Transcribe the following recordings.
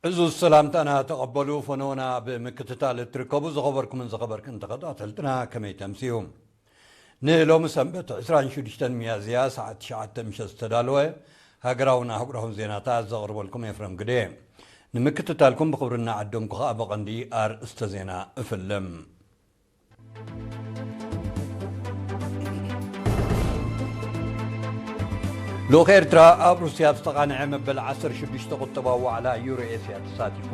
ዕዙዝ ሰላምታና ተቐበሉ። ፈነወና ብምክትታል እትርከቡ ዝኸበርኩምን ዝኸበርክን ተኸታተልትና ከመይ ተምስዩ? ንሎሚ ሰንበት ዕስራን ሽዱሽተን ሚያዝያ ሰዓት ትሽዓተ ምሸት ዝተዳለወ ሃገራውን ኣህጉራውን ዜናታት ዘቕርበልኩም ኤፍረም ግደ። ንምክትታልኩም ብኽብሪ እናዓደምኩ ኸኣ ብቐንዲ ኣርእስተ ዜና እፍልም። ልኡኽ ኤርትራ ኣብ ሩስያ ዝተቓንዐ መበል ዓሰርተ ሽዱሽተ ቁጠባዊ ዋዕላ ዩሮ ኤስያ ተሳቲፉ።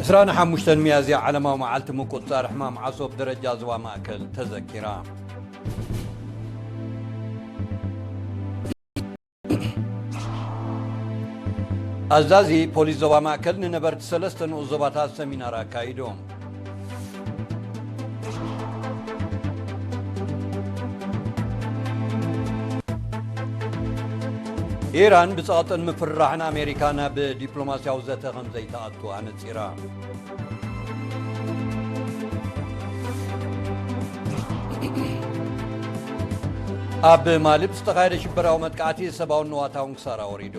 ዕስራን ሓሙሽተን ሚያዝያ ዓለማዊ መዓልቲ ምቁጽጻር ሕማም ዓሶ ብደረጃ ዞባ ማእከል ተዘኪራ። ኣዛዚ ፖሊስ ዞባ ማእከል ንነበርቲ ሰለስተ ንኡስ ዞባታት ሰሚናር ኣካይዶም። ኢራን ብጸቕጥን ምፍርራሕን ኣሜሪካ ናብ ዲፕሎማስያዊ ዘተ ከም ዘይተኣቱ ኣነጺራ። ኣብ ማሊ ብዝተኻየደ ሽበራዊ መጥቃዕቲ ሰብኣውን ንዋታውን ክሳራ ወሪዱ።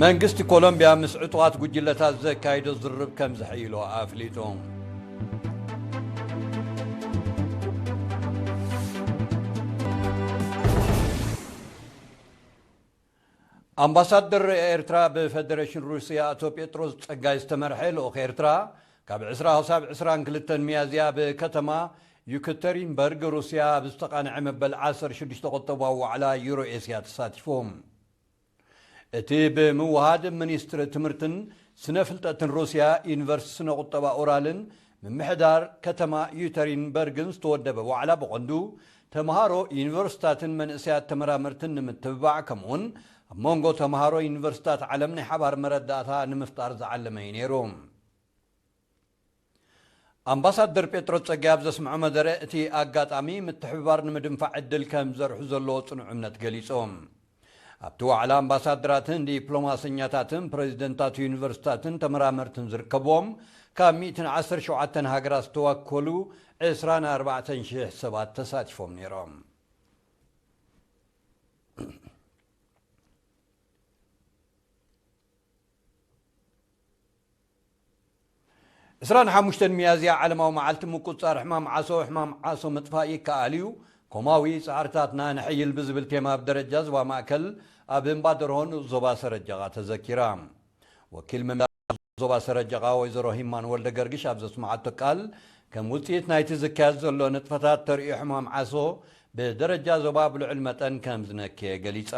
መንግስቲ ኮሎምቢያ ምስ ዕጡቓት ጉጅለታት ዘካይዶ ዝርርብ ከም ዘሐይሎ ኣፍሊጡ። ኣምባሳደር ኤርትራ ብፈደረሽን ሩስያ ኣቶ ጴጥሮስ ጸጋይ ዝተመርሐ ልኡኽ ኤርትራ ካብ ዕስራ ክሳብ ዕስራን ክልተን ሚያዝያ ኣብ ከተማ ዩክተሪንበርግ ሩስያ ኣብ ዝተቓንዐ መበል ዓሰርተ ሽዱሽተ ቁጠባዊ ዋዕላ ዩሮ ኤስያ ተሳቲፉ። እቲ ብምውሃድ ሚኒስትሪ ትምህርትን ስነ ፍልጠትን ሩስያ፣ ዩኒቨርሲቲ ስነ ቁጠባ ኡራልን ምምሕዳር ከተማ ዩተሪንበርግን ዝተወደበ ዋዕላ ብቐንዱ ተምሃሮ ዩኒቨርሲታትን መንእሰያት ተመራመርትን ንምትብባዕ ከምኡውን ኣብ መንጎ ተምሃሮ ዩኒቨርሲታት ዓለም ናይ ሓባር መረዳእታ ንምፍጣር ዝዓለመ እዩ ነይሩ። ኣምባሳደር ጴጥሮስ ጸጋይ ኣብ ዘስምዖ መደረ፣ እቲ ኣጋጣሚ ምትሕብባር ንምድንፋዕ ዕድል ከም ዘርሑ ዘለዎ ጽኑዕ እምነት ገሊጹ። ኣብቲ ዋዕላ ኣምባሳደራትን ዲፕሎማሰኛታትን ፕሬዚደንታት ዩኒቨርሲታትን ተመራመርትን ዝርከብዎም ካብ ሚእትን ዓሰርተ ሸውዓተን ሃገራት ዝተወከሉ ዕስራን ኣርባዕተን ሽሕ ሰባት ተሳቲፎም ነይሮም። ዕስራን ሓሙሽተን ሚያዝያ ዓለማዊ መዓልቲ ምቁጽጻር ሕማም ዓሶ። ሕማም ዓሶ ምጥፋእ ይከኣል እዩ። ኮማዊ ጻዕርታትና ነሐይል ብዝብል ቴማ ኣብ ደረጃ ዞባ ማእከል ኣብ እምባ ደርሆ ንኡስ ዞባ ሰረጀቓ ተዘኪራ። ወኪል ምምሕዳር ዞባ ሰረጀቓ ወይዘሮ ሂማን ወልደ ገርግሽ ኣብ ዘስምዓቶ ቃል፣ ከም ውጽኢት ናይቲ ዝካየድ ዘሎ ንጥፈታት ተርእዮ ሕማም ዓሶ ብደረጃ ዞባ ብልዑል መጠን ከም ዝነከየ ገሊጻ።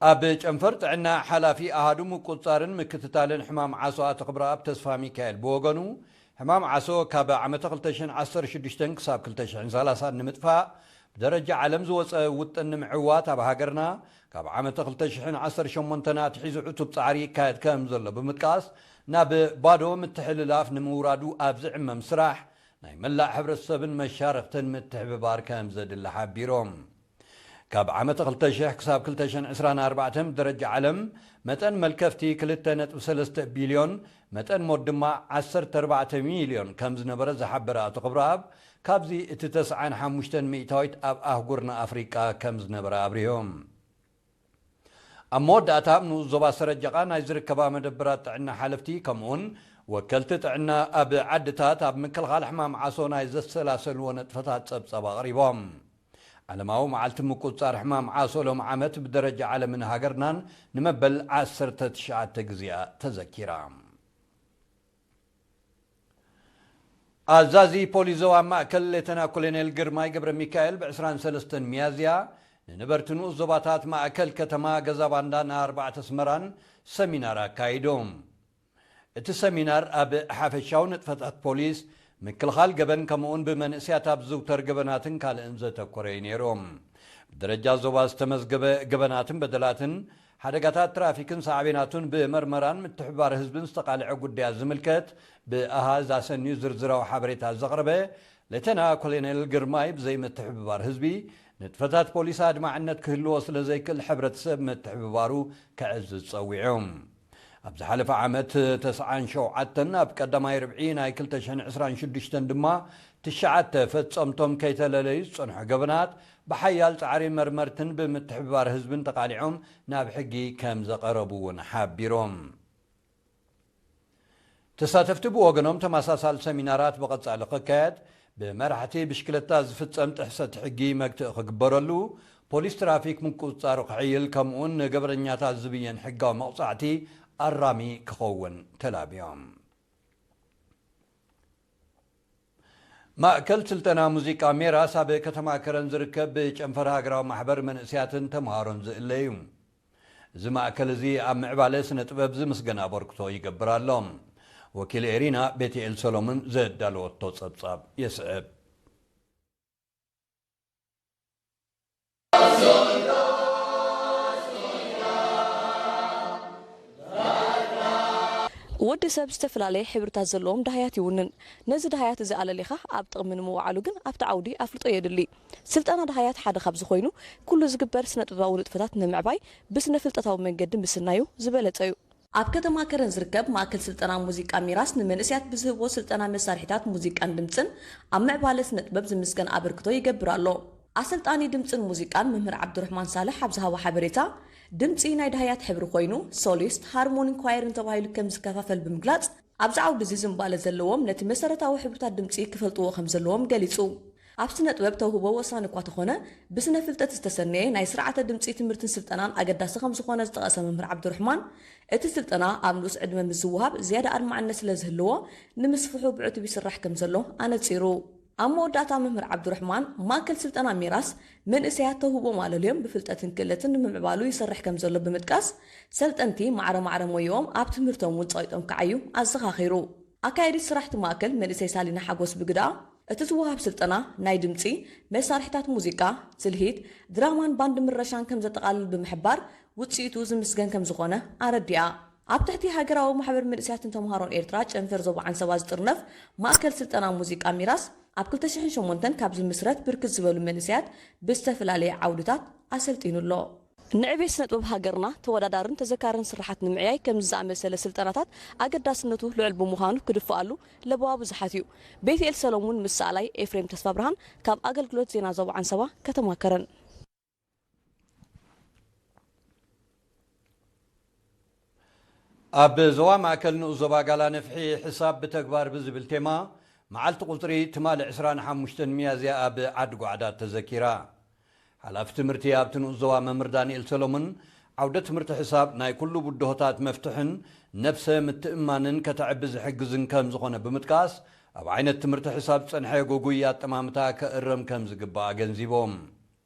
ኣብ ጨንፈር ጥዕና ሓላፊ ኣሃዱ ምቁጽጻርን ምክትታልን ሕማም ዓሶ ኣቶ ክብረኣብ ተስፋ ሚካኤል ብወገኑ፣ ሕማም ዓሶ ካብ ዓመተ ክልተ ሽሕን ዓሰርተ ሽዱሽተን ክሳብ ክልተ ሽሕን ሰላሳን ንምጥፋእ ብደረጃ ዓለም ዝወጸ ውጥን ንምዕዋት ኣብ ሃገርና ካብ ዓመተ ክልተ ሽሕን ዓሰርተ ሸሞንተን ኣትሒዙ ዕቱብ ጻዕሪ ይካየድ ከም ዘሎ ብምጥቃስ፣ ናብ ባዶ ምትሕልላፍ ንምውራዱ ኣብ ዝዕመም ስራሕ ናይ መላእ ሕብረተሰብን መሻርኽትን ምትሕብባር ከም ዘድሊ ሓቢሮም። ካብ ዓመተ ክልተ ሽሕ ክሳብ ክልተ ሽሕን ዕስራን ኣርባዕተን ብደረጃ ዓለም መጠን መልከፍቲ ክልተ ነጥቢ ሰለስተ ቢልዮን፣ መጠን ሞት ድማ ዓሰርተ ኣርባዕተ ሚልዮን ከም ዝነበረ ዝሓበረ ኣቶ ክብረኣብ፣ ካብዚ እቲ ተስዓን ሓሙሽተን ሚእታዊት ኣብ ኣህጉርና ኣፍሪቃ ከም ዝነበረ ኣብሪሆም። ኣብ መወዳእታ፣ ኣብ ንኡስ ዞባ ሰረጀቓ ናይ ዝርከባ መደበራት ጥዕና ሓለፍቲ፣ ከምኡውን ወከልቲ ጥዕና ኣብ ዓድታት ኣብ ምክልኻል ሕማም ዓሶ ናይ ዘሰላሰልዎ ነጥፈታት ጸብጻብ ኣቕሪቦም። ዓለማዊ መዓልቲ ምቁጽጻር ሕማም ዓሶ ሎም ዓመት ብደረጃ ዓለምን ሃገርናን ንመበል ዓሰርተ ትሽዓተ ግዜኣ ተዘኪራ። ኣዛዚ ፖሊስ ዞባ ማእከል ሌተና ኮሎኔል ግርማይ ገብረ ሚካኤል ብዕስራን ሰለስተን ሚያዝያ ንነበርቲ ንኡስ ዞባታት ማእከል ከተማ፣ ገዛ ባንዳን ኣርባዕተ ኣስመራን ሰሚናር ኣካይዶም። እቲ ሰሚናር ኣብ ሓፈሻዊ ንጥፈታት ፖሊስ፣ ምክልኻል ገበን፣ ከምኡውን ብመንእሰያት ኣብ ዝዝውተር ገበናትን ካልእን ዘተኮረ እዩ ነይሩ። ብደረጃ ዞባ ዝተመዝገበ ገበናትን በደላትን ሓደጋታት ትራፊክን ሳዕቤናቱን ብመርመራን ምትሕብባር ህዝብን ዝተቓልዐ ጉዳያት ዝምልከት ብኣሃዝ ኣሰንዩ ዝርዝራዊ ሓበሬታ ዘቕረበ ሌተና ኮሎኔል ግርማይ፣ ብዘይ ምትሕብባር ህዝቢ ንጥፈታት ፖሊስ ኣድማዕነት ክህልዎ ስለ ዘይክእል፣ ሕብረተሰብ ምትሕብባሩ ከዕዝዝ ጸዊዑ። ኣብ ዝሓለፈ ዓመት ተስዓን ሸውዓተን፣ ኣብ ቀዳማይ ርብዒ ናይ ክልተ ሽሕን ዕስራን ሽዱሽተን ድማ ትሽዓተ ፈጸምቶም ከይተለለዩ ዝጸንሑ ገበናት ብሓያል ጻዕሪ መርመርትን ብምትሕብባር ህዝብን ተቓሊዖም ናብ ሕጊ ከም ዘቐረቡ እውን ሓቢሮም። ተሳተፍቲ ብወገኖም ተመሳሳሊ ሰሚናራት ብቐጻሊ ክካየድ፣ ብመራሕቲ ብሽክለታ ዝፍጸም ጥሕሰት ሕጊ መግትኢ ክግበረሉ፣ ፖሊስ ትራፊክ ምቁጽጻሩ ክሕይል፣ ከምኡውን ንገበነኛታት ዝብየን ሕጋዊ መቕጻዕቲ ኣራሚ ክኸውን ተላብዮም። ማእከል ስልጠና ሙዚቃ ሜራስ ኣብ ከተማ ከረን ዝርከብ ብጨንፈር ሃገራዊ ማሕበር መንእስያትን ተምሃሮን ዝእለ እዩ። እዚ ማእከል እዚ ኣብ ምዕባለ ስነ ጥበብ ዝምስገን ኣበርክቶ ይገብር ኣሎ። ወኪል ኤሪና ቤትኤል ሰሎሞን ዘዳለወቶ ጸብጻብ የስዕብ። ወዲ ሰብ ዝተፈላለየ ሕብርታት ዘለዎም ደሃያት ይውንን። ነዚ ደሃያት እዚ ኣለሊኻ ኣብ ጥቕሚ ንምውዓሉ ግን ኣብቲ ዓውዲ ኣፍልጦ የድሊ። ስልጠና ደሃያት ሓደ ካብዚ ኮይኑ፣ ኩሉ ዝግበር ስነ ጥበባዊ ንጥፈታት ንምዕባይ ብስነ ፍልጠታዊ መንገዲ ምስናዩ ዝበለጸ እዩ። ኣብ ከተማ ከረን ዝርከብ ማእከል ስልጠና ሙዚቃ ሚራስ ንመንእስያት ብዝህቦ ስልጠና መሳርሒታት ሙዚቃን ድምጽን ኣብ ምዕባለ ስነ ጥበብ ዝምስገን ኣበርክቶ ይገብር ኣሎ። ኣሰልጣኒ ድምጽን ሙዚቃን መምህር ዓብዱርሕማን ሳልሕ ኣብ ዝሃቦ ሓበሬታ፣ ድምጺ ናይ ደሃያት ሕብሪ ኮይኑ፣ ሶሊስት፣ ሃርሞኒን ኳየርን ተባሂሉ ከም ዝከፋፈል ብምግላጽ፣ ኣብዚ ዓውዲ እዚ ዝምባለ ዘለዎም ነቲ መሰረታዊ ሕብርታት ድምጺ ክፈልጥዎ ከም ዘለዎም ገሊጹ። ኣብ ስነ ጥበብ ተውህቦ ወሳኒ እኳ ተኾነ፣ ብስነ ፍልጠት ዝተሰነየ ናይ ስርዓተ ድምጺ ትምህርትን ስልጠናን ኣገዳሲ ከም ዝኾነ ዝጠቐሰ መምህር ዓብዱርሕማን፣ እቲ ስልጠና ኣብ ንኡስ ዕድመ ምስ ዝወሃብ ዝያዳ ኣድማዕነት ስለ ዝህልዎ፣ ንምስፍሑ ብዕቱብ ይስራሕ ከም ዘሎ ኣነጺሩ። ኣብ መወዳእታ መምህር ዓብዱርሕማን፣ ማእከል ስልጠና ሚራስ መንእሰያት ተውህቦም ኣለልዮም ብፍልጠትን ክእለትን ንምምዕባሉ ይሰርሕ ከም ዘሎ ብምጥቃስ፣ ሰልጠንቲ ማዕረ ማዕረ ሞይኦም ኣብ ትምህርቶም እውን ጸቒጦም ክዓዩ ኣዘኻኺሩ። ኣካየዲት ስራሕቲ ማእከል መንእሰይ ሳሊና ሓጎስ ብግዳ፣ እቲ ዝወሃብ ስልጠና ናይ ድምጺ፣ መሳርሒታት ሙዚቃ፣ ትልሂት፣ ድራማን ባንድ ምረሻን ከም ዘጠቓልል ብምሕባር፣ ውጽኢቱ ዝምስገን ከም ዝኾነ ኣረዲኣ። ኣብ ትሕቲ ሃገራዊ ማሕበር መንእሰያትን ተምሃሮን ኤርትራ ጨንፈር ዞባ ዓንሰባ ዝጥርነፍ ማእከል ስልጠና ሙዚቃ ሚራስ ኣብ ክልተ ሽሕን ሸሞንተን ካብ ዝምስረት ብርክት ዝበሉ መንእሰያት ብዝተፈላለየ ዓውድታት ኣሰልጢኑ ኣሎ። ንዕቤት ስነ ጥበብ ሃገርና ተወዳዳርን ተዘካርን ስርሓት ንምዕያይ ከምዚ ዝኣመሰለ ስልጠናታት ኣገዳስነቱ ልዑል ብምዃኑ ክድፍኣሉ ለበዋ ብዙሓት እዩ። ቤትኤል ሰሎሙን ምስ ሰኣላይ ኤፍሬም ተስፋብርሃን ካብ ኣገልግሎት ዜና ዞባ ዓንሰባ ከተማ ከረን። ኣብ ዞባ ማእከል ንኡስ ዞባ ጋላ ነፍሒ ሕሳብ ብተግባር ብዝብል ቴማ መዓልቲ ቁጽሪ ትማሊ ዕስራን ሓሙሽተን ሚያዝያ ኣብ ዓዲ ጓዕዳት ተዘኪራ። ሓላፊ ትምህርቲ ኣብቲ ንኡስ ዞባ መምህር ዳንኤል ሰሎሞን፣ ዓውደ ትምህርቲ ሕሳብ ናይ ኩሉ ብድሆታት መፍትሕን ነብሰ ምትእምማንን ከተዕቢ ዝሕግዝን ከም ዝኾነ ብምጥቃስ፣ ኣብ ዓይነት ትምህርቲ ሕሳብ ዝጸንሐ ጉጉይ ኣጠማምታ ከእረም ከም ዝግባእ ኣገንዚቦም።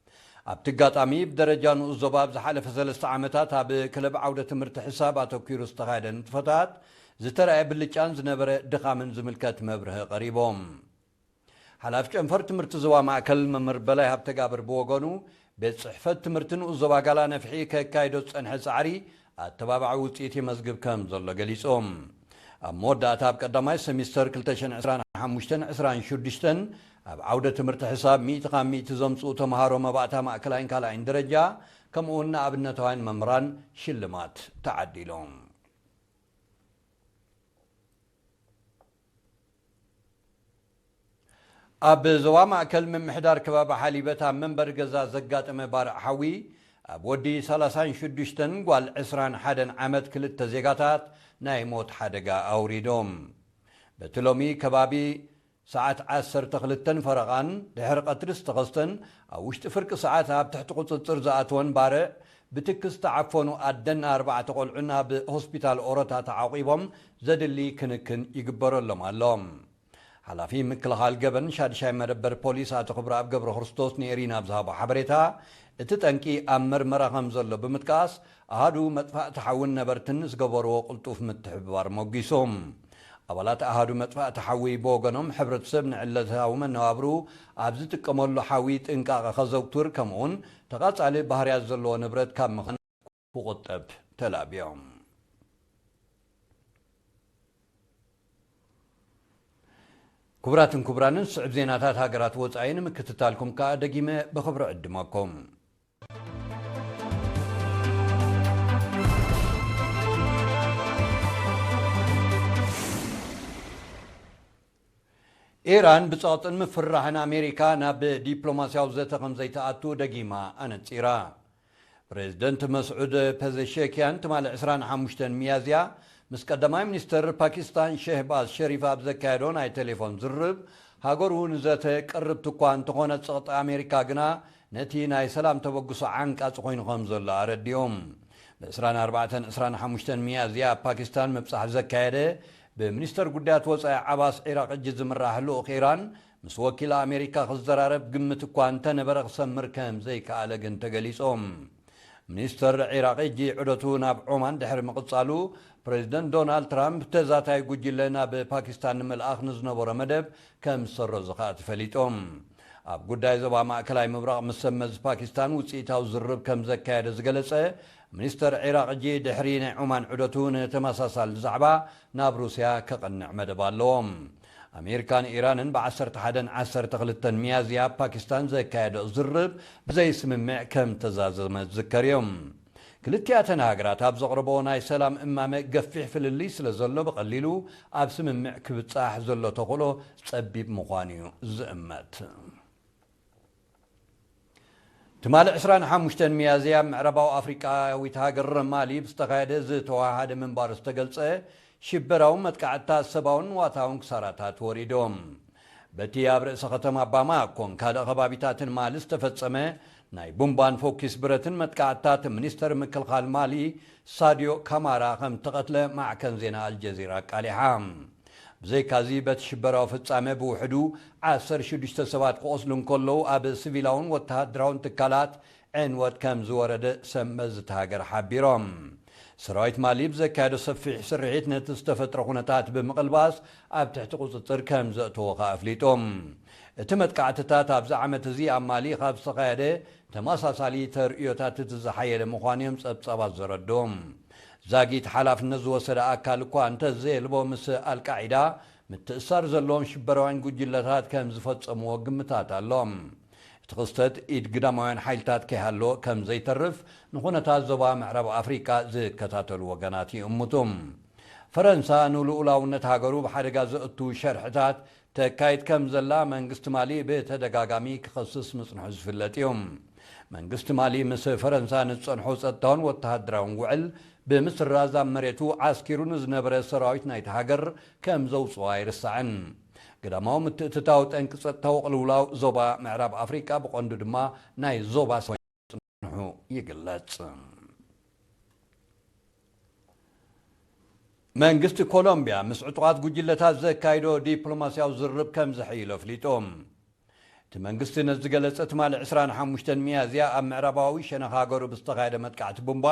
ኣብቲ ኣጋጣሚ፣ ብደረጃ ንኡስ ዞባ ኣብ ዝሓለፈ ሰለስተ ዓመታት ኣብ ክለብ ዓውደ ትምህርቲ ሕሳብ ኣተኲሩ ዝተኻየደ ንጥፈታት፣ ዝተራእየ ብልጫን ዝነበረ ድኻምን ዝምልከት መብርሂ ቀሪቦም። ሓላፊ ጨንፈር ትምህርቲ ዞባ ማእከል መምህር በላይ ሃብተጋብር ብወገኑ፣ ቤት ጽሕፈት ትምህርቲ ንኡስ ዞባ ጋላ ነፍሒ ከካይዶ ዝጸንሐ ጻዕሪ ኣተባባዒ ውጽኢት የመዝግብ ከም ዘሎ ገሊጾም። ኣብ መወዳእታ ኣብ ቀዳማይ ሰሚስተር ክልተ ሽሕን ዕስራን ሓሙሽተን ዕስራን ሽዱሽተን ኣብ ዓውደ ትምህርቲ ሕሳብ ሚእቲ ካብ ሚእቲ ዘምጽኡ ተምሃሮ መባእታ ማእከላይን ካልኣይን ደረጃ ከምኡውን ንኣብነታውያን መምህራን ሽልማት ተዓዲሎም። ኣብ ዞባ ማእከል ምምሕዳር ከባቢ ሓሊበት ኣብ መንበሪ ገዛ ዘጋጠመ ባርዕ ሓዊ ኣብ ወዲ ሰላሳን ሽዱሽተን ጓል ዕስራን ሓደን ዓመት ክልተ ዜጋታት ናይ ሞት ሓደጋ ኣውሪዶም። በቲ ሎሚ ከባቢ ሰዓት ዓሰርተ ክልተን ፈረቓን ድሕሪ ቀትሪ ዝተኸስተን ኣብ ውሽጢ ፍርቂ ሰዓት ኣብ ትሕቲ ቁጽጽር ዝኣተወን ባርዕ ብትኪ ዝተዓፈኑ ኣደን ኣርባዕተ ቆልዑን ኣብ ሆስፒታል ኦሮታ ተዓቂቦም ዘድሊ ክንክን ይግበረሎም ኣሎ። ሓላፊ ምክልኻል ገበን ሻድሻይ መደበር ፖሊስ ኣቶ ክብረኣብ ገብረክርስቶስ ንኤሪና ኣብ ዝሃቦ ሓበሬታ፣ እቲ ጠንቂ ኣብ መርመራ ከም ዘሎ ብምጥቃስ፣ ኣሃዱ መጥፋእቲ ሓውን ነበርትን ዝገበርዎ ቅልጡፍ ምትሕብባር ሞጒሶም። ኣባላት ኣሃዱ መጥፋእቲ ሓዊ ብወገኖም፣ ሕብረተሰብ ንዕለታዊ መነባብርኡ ኣብ ዝጥቀመሉ ሓዊ ጥንቃቐ ከዘውትር፣ ከምኡውን ተቓጻሊ ባህርያት ዘለዎ ንብረት ካብ ምኽን ክቑጠብ ተላብዮም። ክቡራትን ክቡራንን፣ ስዕብ ዜናታት ሃገራት ወጻኢ ንምክትታልኩም ከኣ ደጊመ ብኽብሪ ዕድመኩም። ኢራን ብጸቕጥን ምፍርራሕን ኣሜሪካ ናብ ዲፕሎማስያዊ ዘተ ከም ዘይትኣቱ ደጊማ ኣነጺራ። ፕሬዝደንት መስዑድ ፐዘሸኪያን ትማሊ ዕስራን ሓሙሽተን ሚያዝያ ምስ ቀዳማይ ሚኒስተር ፓኪስታን ሸህባዝ ሸሪፍ ኣብ ዘካየዶ ናይ ቴሌፎን ዝርብ፣ ሃገሩ ንዘተ ቅርብቲ እኳ እንተኾነ፣ ጸቕጢ ኣሜሪካ ግና ነቲ ናይ ሰላም ተበግሶ ዓንቃጺ ኮይኑ ከም ዘሎ ኣረዲኦም። ብ ዕስራን ኣርባዕተን ዕስራን ሓሙሽተን ሚያዝያ ኣብ ፓኪስታን ምብጻሕ ዘካየደ ብሚኒስተር ጉዳያት ወጻኢ ዓባስ ዒራቕጂ ዝምራሕ ልኡኽ ኢራን፣ ምስ ወኪል ኣሜሪካ ክዘራረብ ግምት እኳ እንተነበረ፣ ክሰምር ከም ዘይከኣለ ግን ተገሊጾም። ሚኒስተር ዒራቕጂ ዑደቱ ናብ ዖማን ድሕሪ ምቕጻሉ፣ ፕሬዝደንት ዶናልድ ትራምፕ ተዛታይ ጉጅለ ናብ ፓኪስታን ንምልኣኽ ንዝነበሮ መደብ ከም ዝሰረዙ ከኣ ተፈሊጦም። ኣብ ጉዳይ ዞባ ማእከላይ ምብራቕ ምስ ሰብ መዚ ፓኪስታን ውጽኢታዊ ዝርብ ከም ዘካየደ ዝገለጸ ሚኒስተር ዒራቕጂ፣ ድሕሪ ናይ ዖማን ዑደቱ ንተመሳሳሊ ዛዕባ ናብ ሩስያ ከቕንዕ መደብ ኣለዎ። ኣሜሪካን ኢራንን ብ ዓሰርተ ሓደን ዓሰርተ ክልተን ሚያዝያ ኣብ ፓኪስታን ዘካየዶ ዝርብ ብዘይስምምዕ ከም ተዛዘመ ዝዝከር እዩ። ክልቲኣተን ሃገራት ኣብ ዘቕረቦ ናይ ሰላም እማመ፣ ገፊሕ ፍልልይ ስለ ዘሎ፣ ብቐሊሉ ኣብ ስምምዕ ክብጻሕ ዘሎ ተኽእሎ ጸቢብ ምዃኑ እዩ ዝእመት። ትማሊ ዕስራን ሓሙሽተን ሚያዝያ፣ ኣብ ምዕራባዊ ኣፍሪቃዊት ሃገር ማሊ ብዝተኻየደ ዝተዋሃደ ምንባሩ ዝተገልጸ ሽበራዊ መጥቃዕትታት፣ ሰብኣውን ንዋታውን ክሳራታት ወሪዶም። በቲ ኣብ ርእሰ ከተማ ባማኮን ካልእ ከባቢታትን ማሊ ዝተፈጸመ ናይ ቡምባን ፎኪስ ብረትን መጥቃዕትታት፣ ሚኒስተር ምክልኻል ማሊ ሳድዮ ካማራ ከም እተቐትለ ማዕከን ዜና ኣልጀዚራ ኣቃሊሓ። ብዘይካዚ፣ በቲ ሽበራዊ ፍጻመ ብውሕዱ ዓሰርተ ሽዱሽተ ሰባት ክቖስሉ እንከለዉ፣ ኣብ ሲቪላውን ወተሃደራውን ትካላት ዕንወት ከም ዝወረደ ሰብ መዚ እታ ሃገር ሓቢሮም። ሰራዊት ማሊ ብዘካየዶ ሰፊሕ ስርሒት፣ ነቲ ዝተፈጥረ ኩነታት ብምቕልባስ ኣብ ትሕቲ ቁጽጽር ከም ዘእተዎ ከኣ ኣፍሊጦም። እቲ መጥቃዕትታት ኣብዚ ዓመት እዚ ኣብ ማሊ ካብ ዝተኻየደ ተመሳሳሊ ተርእዮታት እቲ ዝሓየለ ምዃኑ እዮም ጸብጻባት ዘረድኦም። ዛጊት ሓላፍነት ዝወሰደ ኣካል እኳ እንተዘየልቦ፣ ምስ ኣልቃዒዳ ምትእስሳር ዘለዎም ሽበራውያን ጉጅለታት ከም ዝፈጸምዎ ግምታት ኣሎ። እቲ ክስተት፣ ኢድ ግዳማውያን ሓይልታት ከይሃሎ ከም ዘይተርፍ፣ ንኹነታት ዞባ ምዕራብ ኣፍሪቃ ዝከታተሉ ወገናት ይእምቱ። ፈረንሳ ንልኡላውነት ሃገሩ ብሓደጋ ዘእቱ ሸርሕታት ተካይድ ከም ዘላ መንግስቲ ማሊ ብተደጋጋሚ ክኸስስ ምጽንሑ ዝፍለጥ እዩ። መንግስቲ ማሊ ምስ ፈረንሳ ንዝጸንሖ ጸጥታውን ወተሃደራውን ውዕል ብምስራዝ፣ ኣብ መሬቱ ዓስኪሩ ንዝነበረ ሰራዊት ናይቲ ሃገር ከም ዘውጽኦ ኣይርሳዕን። ግዳማዊ ምትእትታው ጠንቂ ጸጥታዊ ቅልውላው ዞባ ምዕራብ ኣፍሪቃ፣ ብቐንዱ ድማ ናይ ዞባ ሰ-፣ ጽንሑ ይግለጽ። መንግስቲ ኮሎምቢያ ምስ ዕጡቓት ጉጅለታት ዘካይዶ ዲፕሎማስያዊ ዝርብ ከም ዘሐይሎ ኣፍሊጡ። እቲ መንግስቲ ነዚ ዝገለጸ፣ ትማሊ ዕስራን ሓሙሽተን ሚያዝያ ኣብ ምዕራባዊ ሸነኽ ሃገሩ ብዝተኻየደ መጥቃዕቲ ቡምባ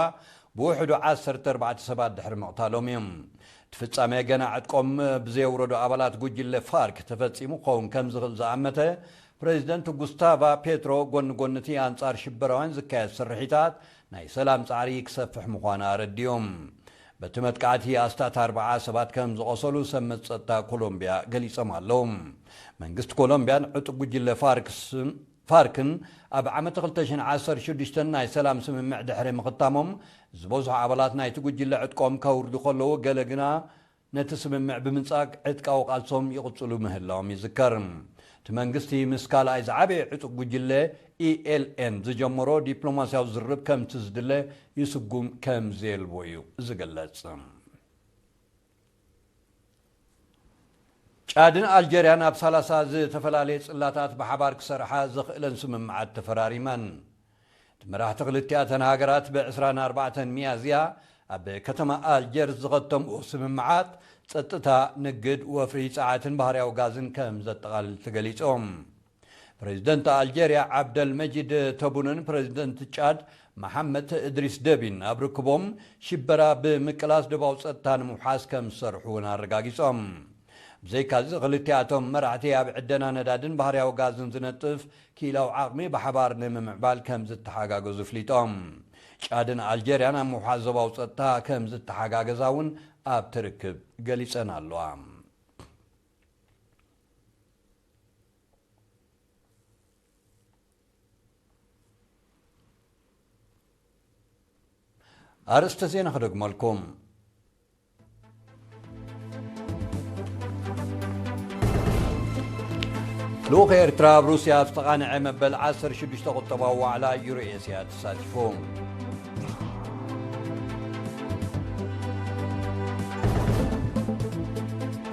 ብውሕዱ ዓሰርተ ኣርባዕተ ሰባት ድሕሪ ምቕታሎም እዩ። እቲ ፍጻመ ገና ዕጥቆም ብዘየውረዱ ኣባላት ጉጅለ ፋርክ ተፈጺሙ ክኸውን ከም ዝኽእል ዝኣመተ ፕሬዚደንት ጉስታቫ ፔትሮ፣ ጎኒ ጎኒ እቲ ኣንጻር ሽበራውያን ዝካየድ ስርሒታት ናይ ሰላም ጻዕሪ ክሰፍሕ ምዃኑ ኣረዲኦም። በቲ መጥቃዕቲ ኣስታት ኣርብዓ ሰባት ከም ዝቖሰሉ ሰብ መዚ ጸጥታ ኮሎምቢያ ገሊጾም ኣለዉ። መንግስቲ ኮሎምቢያን ዕጡቕ ጉጅለ ፋርክስ-፣ ፋርክን ኣብ ዓመት ክልተ ሽሕን ዓሰርተ ሽዱሽተን ናይ ሰላም ስምምዕ ድሕሪ ምኽታሞም፣ ዝበዝሑ ኣባላት ናይቲ ጉጅለ ዕጥቆም ከውርዱ ከለዉ፣ ገለ ግና ነቲ ስምምዕ ብምንጻግ ዕጥቃዊ ቃልሶም ይቕጽሉ ምህላዎም ይዝከር። እቲ መንግስቲ ምስ ካልኣይ ዝዓበየ ዕጡቕ ጉጅለ ኢ ኤል ኤን ዝጀመሮ ዲፕሎማስያዊ ዝርብ ከምቲ ዝድለ ይስጉም ከም ዘየልቦ እዩ ዝግለጽ። ጫድን ኣልጀርያን ኣብ ሰላሳ ዝተፈላለየ ጽላታት ብሓባር ክሰርሓ ዘኽእለን ስምምዓት ተፈራሪመን። እቲ መራሕቲ ክልቲኣተን ሃገራት ብ ዕስራን ኣርባዕተን ሚያዝያ ኣብ ከተማ ኣልጀርስ ዝኸተምዎ ስምምዓት፣ ጸጥታ፣ ንግድ፣ ወፍሪ ጸዓትን ባህርያዊ ጋዝን ከም ዘጠቓልል ተገሊጾም። ፕሬዚደንት ኣልጀርያ ዓብደል መጂድ ተቡንን ፕሬዚደንት ጫድ መሓመድ እድሪስ ደቢን ኣብ ርክቦም፣ ሽበራ ብምቅላስ ዶባዊ ጸጥታ ንምውሓስ ከም ዝሰርሑ እውን ኣረጋጊጾም። ብዘይካዚ፣ ክልቲኣቶም መራሕቲ ኣብ ዕደና ነዳድን ባህርያዊ ጋዝን ዝነጥፍ ክኢላዊ ዓቕሚ ብሓባር ንምምዕባል ከም ዝተሓጋገዙ ኣፍሊጦም። ጫድን ኣልጀርያን ኣብ ምውሓስ ዞባዊ ጸጥታ ከም ዝተሓጋገዛ እውን ኣብቲ ርክብ ገሊጸን ኣለዋ። ኣርእስተ ዜና ክደግመልኩም። ልኡኽ ኤርትራ ኣብ ሩስያ ኣብ ዝተቓንዐ መበል ዓሰርተ ሽዱሽተ ቁጠባዊ ዋዕላ ዩሮ ኤስያ ተሳቲፉ።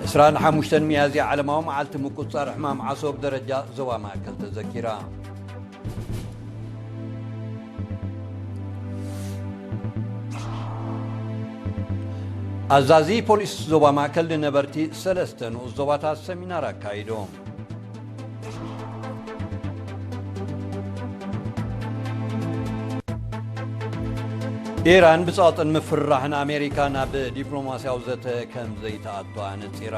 ዕስራን ሓሙሽተን ሚያዝያ ዓለማዊ መዓልቲ ምቁጽጻር ሕማም ዓሶ ብደረጃ ዞባ ማእከል ተዘኪራ። ኣዛዚ ፖሊስ ዞባ ማእከል ንነበርቲ ሰለስተ ንኡስ ዞባታት ሰሚናር ኣካይዶም። ኢራን ብጸቕጥን ምፍርራሕን ኣሜሪካ ናብ ዲፕሎማስያዊ ዘተ ከም ዘይትኣቱ ኣነጺራ።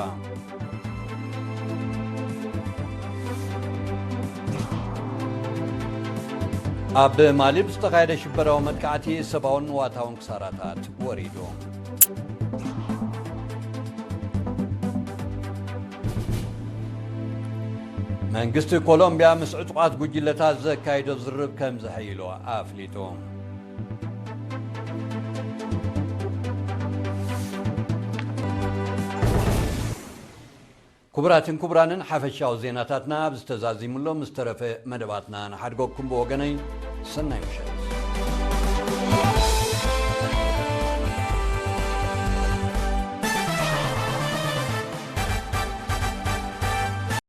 ኣብ ማሊ ብዝተኻየደ ሽበራዊ መጥቃዕቲ ሰብኣውን ንዋታውን ክሳራታት ወሪዱ። መንግስቲ ኮሎምብያ ምስ ዕጡቓት ጉጅለታት ዘካይዶ ዝርርብ ከም ዘሐይሎ ኣፍሊጡ። ክቡራትን ክቡራንን፣ ሓፈሻዊ ዜናታትና ኣብዚ ተዛዚሙ ኣሎ። ምስ ተረፈ መደባትና ንሓድገኩም። ብወገነይ ሰናይ ምሸት።